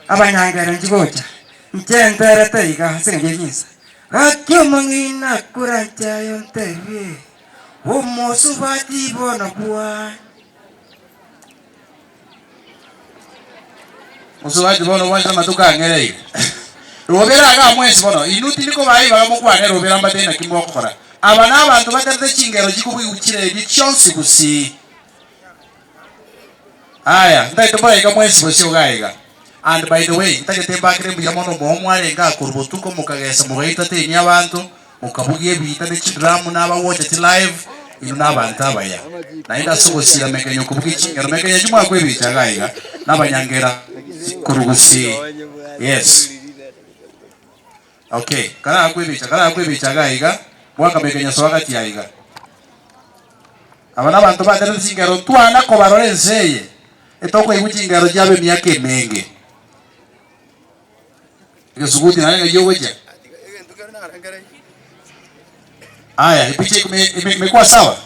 Abanyangera nchigocha, inche nterete iga ase engencho ye chinsa. Gaki omong'ina koranche aye ontebie, omosubati bono bwa. Mosubati bono bwancha amatuko ang'ere iga. Robera igaa mwensi bono, inwe tindi kobaa ribaga mokwane robera mbatebie naki mogokora. Aba nabanto baterete chingero chikobugigwa chiredio chionsi gusii. Aya, ntagete mboraika mwensi bosio iga iga. And by the way, ntagete mbakere mbuya mono omoyo mwarenge aa korwa botuko mokagesa mogaentertainia abanto, mokabugia ebiita ne chidrum na abawocheti live, inwe na abanto abaya. Naende ase ogosira mekenye okobugia chingero, mekenye echio mwakwebicha iga iga, na abanyangera korwa gusii. Yes. Okay, karakwebicha, karakwebicha iga iga, mwaka mekenye soa gati aiga. Aba nabanto baterete chingero ntwana kobarora ense eye etokoigwa chingero chiabo emiaka emenge. Egesuguti naye ng'ai ogochia? Aya, epicha ime- ime- imekuwa sawa?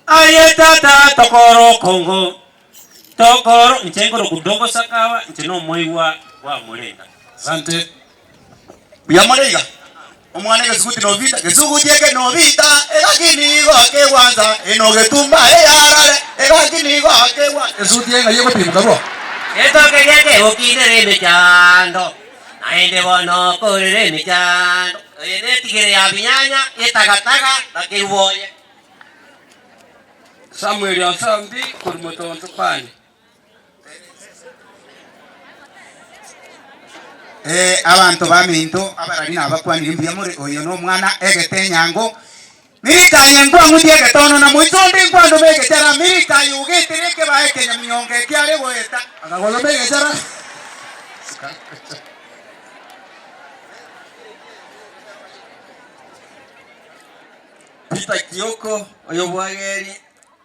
Aye tata tokoro okongo tokoro inche nkoroku Dogo Sakawa inche nomoigwa bwa Murenga. Asante. Mbuya more iga. Omwana egesuguti nobita, gesuguti eke nobita, egaki nigo kegwansa, eno getumba eyarare, egaki nigo kegwansa. Esuti eye ng'ai egopimka bo? Getoke geke gokindere emechando, naende bono okorere emechando, eye netigere ya binyanya, etagataga, na kerubo oye. Samuel Osombi korwa Motonto Kwani. Eh, abanto baminto abarari nabakwanire mbuya more, oyo nomwana egete enyango Milka aye nkwang'utie egetono na moiso onde nkwandome egechara Milka aye ogetire ekebae ekenyamiongo ekiare goeta Akagoloma egechara. Peter Kioko oyo bwageri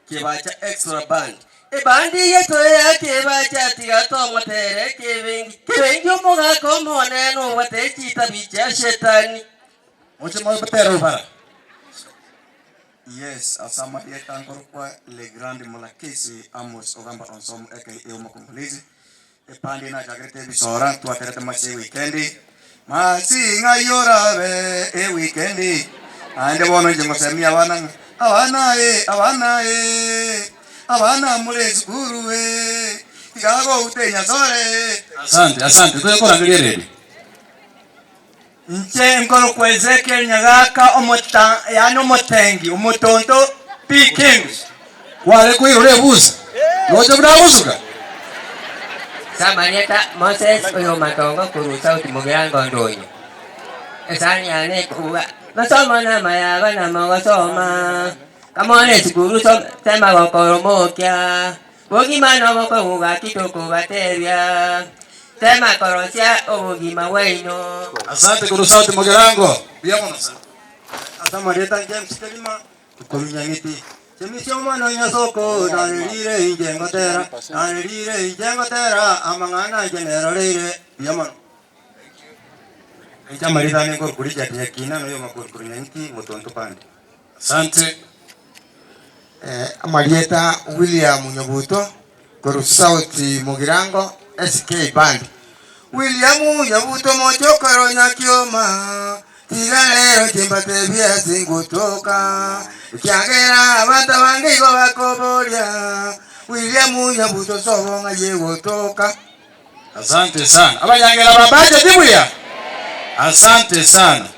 Kebacha Extra Band. Ebandi yaito ya Kebacha tiga tomotere kebengi kebengi omogaka omonene obwate chitabi chia shetani. Moche motere obara. Yes, ase amarieta nkorokwa Le Grand Mulakesi Amos Ogamba Onsomu aka Omokongolese. Epandi nachakerete ebisora twaterete masi ewikendi masi ng'ai orabe ewikendi naende bono inche ngosemia abana ng'a abana ee abana ee abana more esukuru ee tiga gouta enyasore ee. Asante, asante. Toye korangeria eredi. Inche nkorokwa Ezekiel Nyagaka omota yaani omotengi omotonto P Kings. Kware koirora ebusa, roche buna agosuka. Samarieta Moses oyo omatongo korwa South Mugirango Ndonyo. Esani yane ekouga masomo namaya abana mogosoma kamore esukuru sema gokora omokia Bogima nobokong'u gaki tokobatebia, tema korosia obogima bwaino. Asante korwa sauti mogerango. Mbuya mono sana. Ase amarieta James Kerima, korwa Nyang'iti. Chemisia omwana o Nyasoko, nanerire inche ngotera, nanerire inche ngotera, amang'ana inche neroreire. Mbuya mono. Inche amarieta ane nkorokwa Richard Nyakina, na oyomo korwa Nyang'iti, Motonto Band. Asante. Amarieta William Nyabuto korwa South Mugirango SK Band. William Nyabuto mochokoro Nyakioma tiga rero inche mbatebie ase ngotoka ekiagera abanto abange igo bakoboria William Nyabuto sobo ng'ai egotoka. Asante sana. Abanyangera ba budget buya. Asante sana.